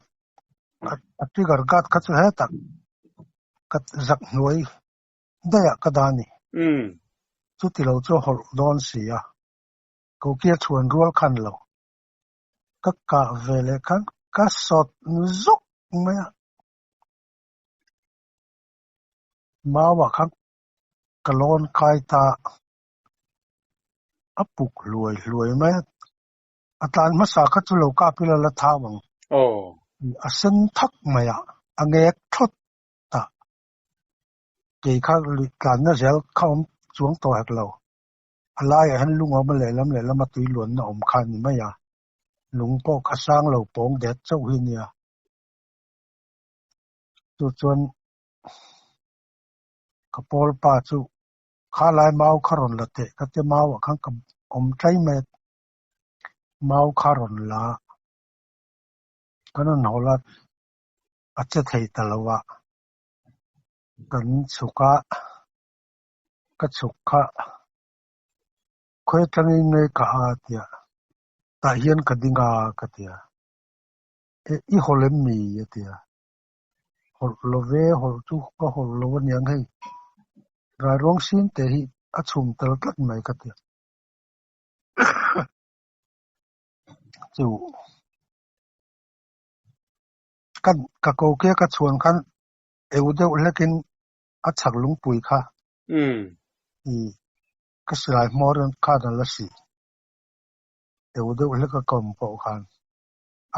a trigger guard kha chu hetah ka zak hnuai daih ah ka dah a ni. Chuti lo chu a hawlh dawn si a, kokia chhuan rual khan lo. Ka kah ve leh khan ka sawt zuk mai a. Mauah khan ka lawn kai ta a puk hluai hluai mai a. A tlan hmasa kha chu lo kap ila la thau ang. A sen thak mai a, a ngek thlawt ta. Kei kha lui tlanna zel kha awm chuang tawh hek lo. A laiah hian lung a awm a, lehlam lehlam a tui luanna awm kha a ni mai a. Lung pawh kha sang lo pawng det chauh hi a nia. Chu chuan ka pawl pa chu kha lai mau kha rawn la teh ka tia mauah khan ka awm tlai mai a. Mau kha rawn la a, kan rawn haw la a che thei ta lo a. Kan chhuk a, ka chhuk kha khawi atangin nge ka a tia, tah hian ka ding a ka tia, e i hawlh em mi a tia, hawlh lo ve, hawlh chu ka hawlh lo aniang hei, rairuang sin te hi a chhum tel tlat mai ka tia. Chu ka ka ko kia ka chhuan khan eu deuh hlekin a chhak lungpui kha i ka silai hmawr in khan a la si eu deuh hlek a kawm pawh khan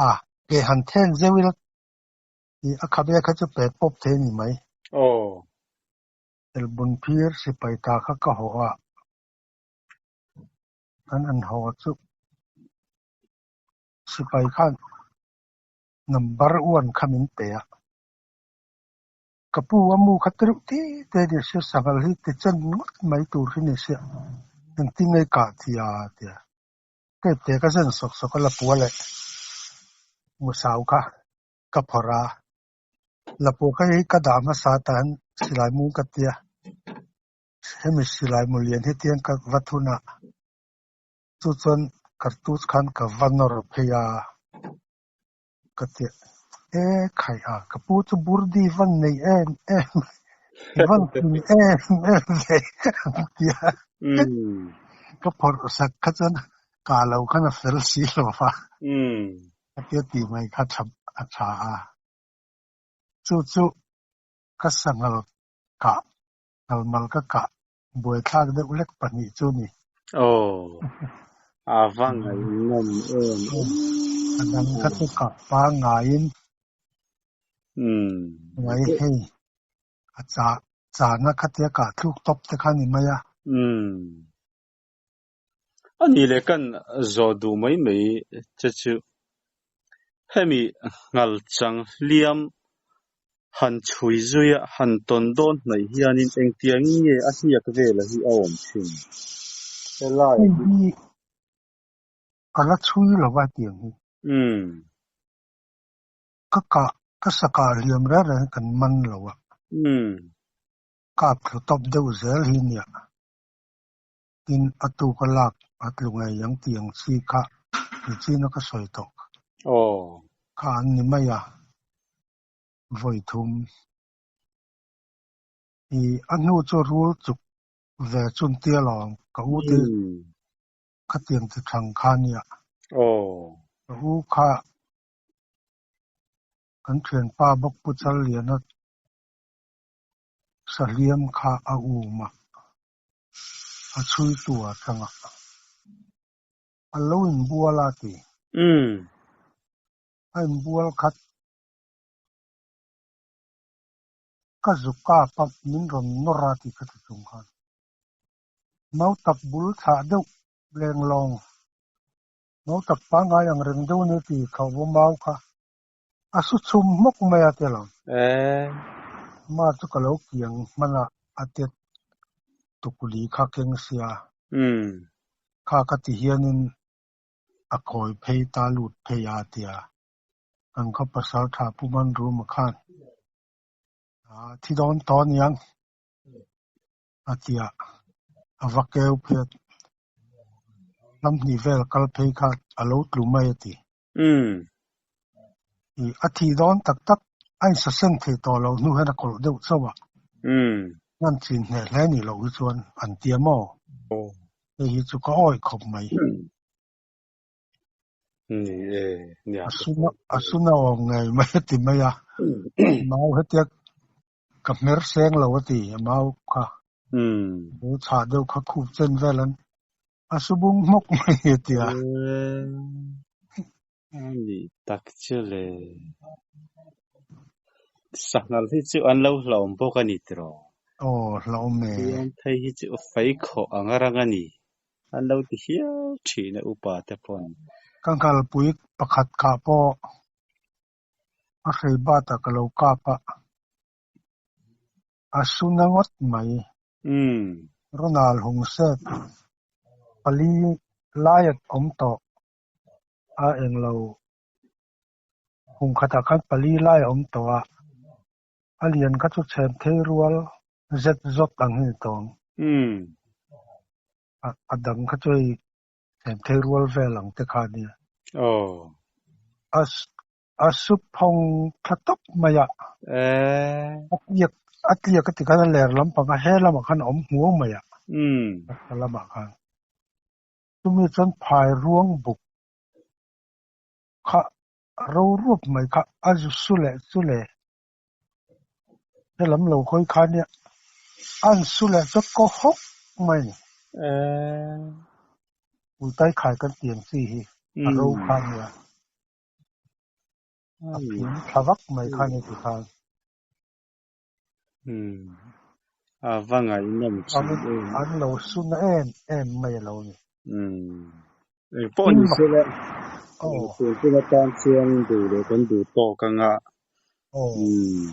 a ke han then zeuh ila i a khabe kha chu pet pawp thei a ni mai. Elbun phir sipai ta kha ka haw a. Kan an haw chu sipai khan number one kha min pe a. Ka pu a mu kha tireuh te te ni sia, sanghal hi ti chen ngawt mai tur hi ni sia, engtin nge i kah thia tia. Ka ipte ka zen sawk sawk a lapua leh musau kha ka phawrh a. Lapua kha hi ka dah hmasa tan silai mu ka tia. Hemi silai mu lian hi tiang ka va thun a, chu chuan cartouche khan ka va nawr phei a, ka ti e khaih a, ka pu chu burdi van nei em em, i van hlim em em ve an ti a, ka phawrh sak kha chuan ka lo khan a fel si lo va, ka tia tih mai kha a tha a, chu chu ka sanghal kah Kalmal ka kah buaithlak deuh hlek pahnih chu ni. Aw, a va ngaihnawm em em. A dang kha chu kah pangngaiin ngai hei a chah. Chana khatia kah thluk tawp te kha ni mai a. Umm. A nih leh kan zawh duh mai mai che chu hemi nghal chang hliam han chhui zui a han tawn dawn hnaih hianin engtiangin nge a hniak vela hi a awm thin? Helai Hei hi. hi ka la chhui lo va tiang hi. Umm. Ka kah, ka sa kah hliam reng reng hi kan man lo a. Umm. Kap thlu tawp deuh zel hi nia. Tin, a tuka lak a tlu ngei ang tih ang chi kha nichina ka sawi tawh Aw. kha an ni mai a, vawi thum. I a hnu chu rul chuk ve chun tia lo ang ka u te Umm. khatiang ti thang kha nia. Aw. Ka u kha kan thianpa bawk Pu Challiana Sahliam kha a um a, a chhuitu a tang a. A lo inbual a ti. Umm. A inbual khat. Ka zu kap a, min rawn nawr a ti kha ti chung khan. Mau tak bul thlah deuh lenglawng. Mau tak pangngai ang reng deuh a ni ti thlawhbaw mau kha. A su chhum hmawk mai a tel ang. Eh. Ma chu ka lo kiang hman a, a tet tukuli kha keng sia. Umm. Kha ka ti hianin a kawi phei ta lut phei a tia. Kan khaw pasal tha Pu Manruma khan a thi dawn tawh aniang a tia. A va keu phei a, lam hnih vel kal phei kha a lo tlu mai a ti. Umm. I a thih dawn tak tak a insaseng thei tawh loh hnu hian a kawlh deuh chauh a. Umm. Ngan chin hneh hle nih loh hi chuan an tia maw? Aw. Hei hi chu ka awih khawp mai. Ni e, nia A ka suna sawi a tawh. suna awm ngei mai a ti mai a. Mau hetia ka hmer seng lo a ti a mau kha. Umm. Bul chhah deuh kha khup chen vel an a su bung hmawk mai a ti a. A nih tak chu le. Sanghal hi chu an lo hlauhawm bawk a ni tiraw? Aw, hlauhawm e. Hliam phei hi chu fei khawh ang a rang a ni. An lo ti hial thin a upa te pawn. Ka nghalpui pakhat kha pawh a hrei bat ah ka lo kap a, a su na ngawt mai. Umm. Ronald hung sep pali lai a awm tawh a englo hung khatah khan pali lai a awm tawh a, a lian kha chu chhem thei rual zet zawt ang hi ni tawh ang. Umm. A dang kha chu hei chhem thei rual vel ang te kha a nia. Aw. A A su phawng thla tawp mai a. Eh. A tliak a tliak a ti khan a ler lampang a he lamah khan a awm hmuang mai a. Umm. A lamah khan. Chumi chuan phai ruang buk kha ro ruap mai kha a zu su leh chu le. He lam lo hawi kha nia an su leh chu kaw hawk mai ni. Eh. Uitai khai kan ti ang chi hi a ro kha nia. A phim thla vak mai kha ni ti khan. Umm. A va ngaihnawm thin em. An lo su na em em mai a lo ni. Umm. Engpawh ni se la, tun tum atan chuan duh leh kan duh tawk ang a. Aw. Umm.